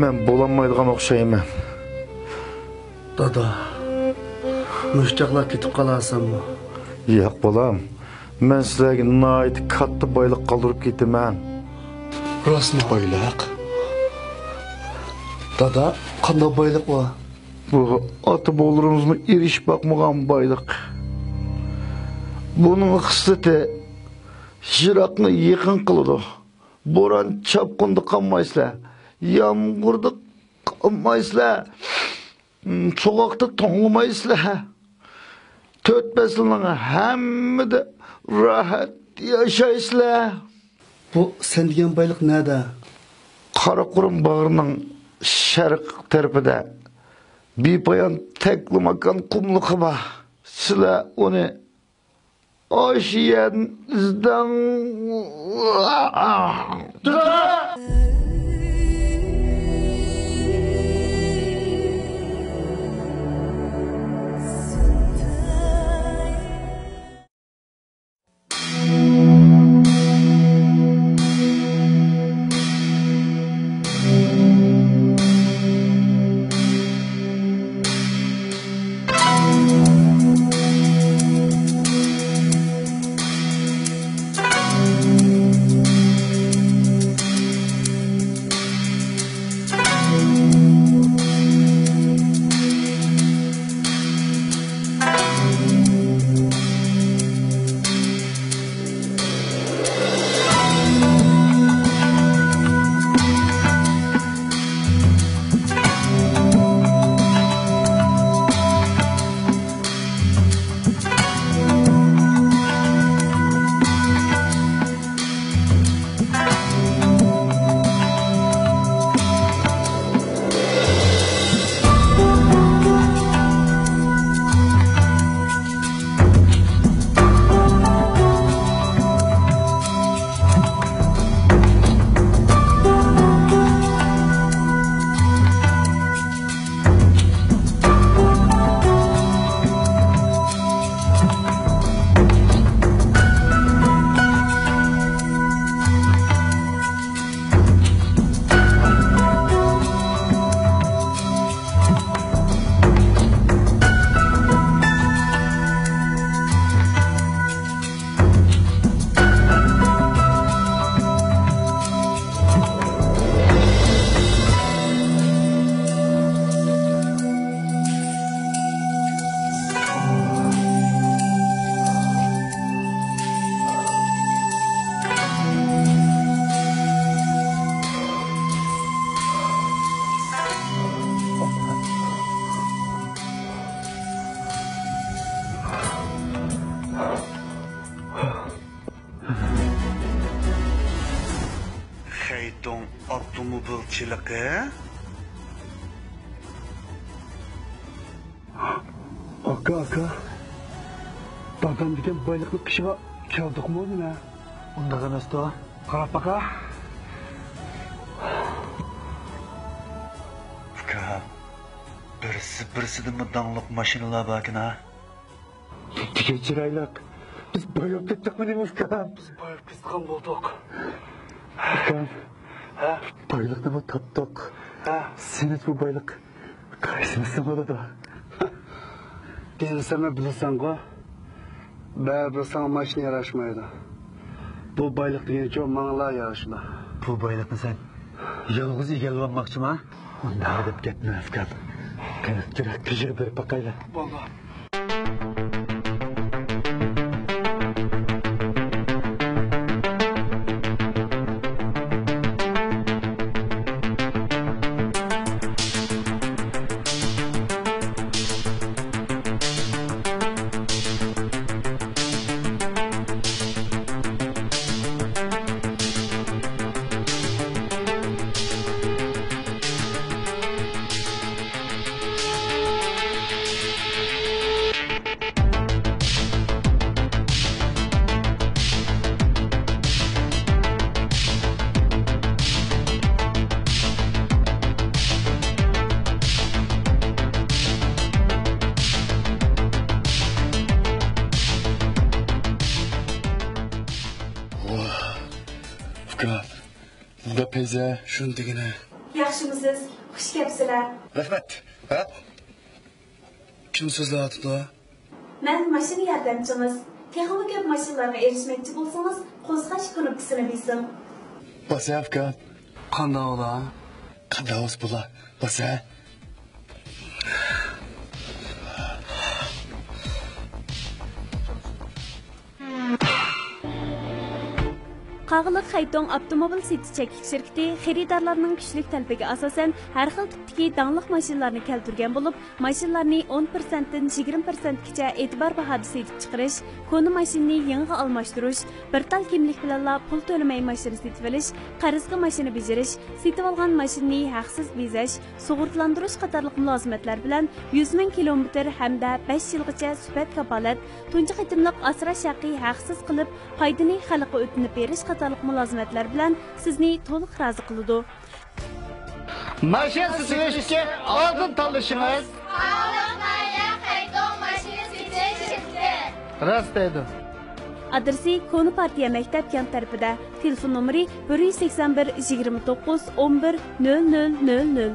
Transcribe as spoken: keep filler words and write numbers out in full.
مەن بولالمايدىغان ئوخشايمەن. دادا، مۇشۇ چاغلار كېتىپ قالارسەنمۇ؟ ياق، بالام. مەن سىلەرگە ناھايىتى كاتتا بايلىق قالدۇرۇپ كېتىمەن. راستمۇ؟ بايلىق؟ دادا، قانداق بايلىق بۇ؟ بۇ ئاتا-بوۋىلىرىمىزمۇ ئېرىشىپ باقمىغان بايلىق. بۇنىڭ خىسلىتى يىراقنى يېقىن قىلىدۇ. بوران-چاپقۇندا قالمايسىلەر، يامغۇردا قالمايسىلەر، سوغۇقتا توڭلىمايسىلەر. تۆت پەسىلنىڭ ھەممىدە راھەت ياشايسىلەر. بۇ سەن دېگەن بايلىق نەدە؟ قاراقۇرۇم باغرىنىڭ شەرق تەرىپىدە بىپايان تەكلىماكان قۇملۇقى بار. سىلەر ئۇنى ئاشۇ يەردىن ئىزدەڭ. خەيتۇڭ ئاپتوموبىلچىلىقى. ئاكا، ئاكا، دادام دېگەن بايلىقنى قىشىغا كەلدۇقمۇ نېمە؟ ئۇنداق ئەمەستۇ. قاراپ باقا. ئۇكام، بىرسى بىرسىدىنمۇ داڭلىق ماشىنىلار باركەن ھە. نېمىدېگەن چىرايلىق. بىز باي بولۇپ كەتتۇقمۇ نېمە ئۇكام؟ بىز باي بولۇپ كەتكەن بولدۇق. ئۇكام. ھە؟ بايلىقنىمۇ تاپتۇق. ھە؟ سېنىڭچە بۇ بايلىق قايسىمىزنىڭ بولىدۇ؟ دېسەممۇ بىلىسەنغۇ. بەرىبىر ساڭا ماشىنا ياراشمايدۇ. بۇ بايلىق دېگەنچۇ ماڭىلا يارىشىدۇ. بۇ بايلىقنى سەن يالغۇز ئىگىلىۋالماقچىما؟ ئۇنداق دەپ گەپنى ئەسكەر. قېنى، كېرەك تېگىگە بېرىپ باقايلى. بولدى. ۋاھ، ئۇكا، مۇنداق پەيزە. شۇنى دېگىنە. ياخشىمۇسىز؟ خۇش كەپسىلەر. رەھمەت. ھە؟ كىم سۆزلەۋاتىدۇ؟ مەن ماشىنا ياردەمچىڭىز. تېخىمۇ كۆپ ماشىنىلارغا ئېرىشمەكچى بولسىڭىز، قوزغاش كۇنۇپكىسىنى بېسىڭ. باسە، ئۇكام. قانداق ئۇلا؟ قانداق بولسا بولا. باسە. قاغىلىق خەيتوڭ ئاپتوموبىل سېتىش چەكلىك شىركىتى خېرىدارلارنىڭ كۈچلۈك تەلىپىگە ئاساسەن، ھەر خىل تىپتىكى داڭلىق ماشىنىلارنى كەلتۈرگەن بولۇپ، ماشىنىلارنى ئون پىرسەنتتىن يىگىرمە پىرسەنتكىچە ئېتىبار باھادا سېتىپ چىقىرىش، كونا ماشىنىنى يېڭىغا ئالماشتۇرۇش، بىر تال كىملىك بىلەنلا پۇل تۆلىمەي ماشىنا سېتىۋېلىش، قەرزگە ماشىنا بېجىرىش، سېتىۋالغان ماشىنىنى ھەقسىز بېزەش، سۇغۇرتىلاندۇرۇش قاتارلىق مۇلازىمەتلەر بىلەن يۈز مىڭ كىلومېتىر ھەمدە بەش يىلغىچە سۈپەت كاپالەت، تۇنجى قېتىملىق ئاسراش ھەققى ھەقسىز قىلىپ، پايدىنى خەلققە ئۆتۈنۈپ بېرىش قاتارلىق مۇلازىمەتلەر بىلەن سىزنى تولۇق رازى قىلىدۇ. ماشىنا سېتىۋېلىشتىكى ئالدىن تاللىشىڭىز. قاغىلىق ناھىيە خەيتوڭ ماشىنا سېتىش شىركىتى. راست دەيدۇ. ئادرېسى كونا پارتىيە مەكتەپ يان تەرىپىدە. تېلېفون نومۇرى بىر يۈز سەكسەن بىر، يىگىرمە توققۇز، ئون بىر، نۆل نۆل نۆل نۆل.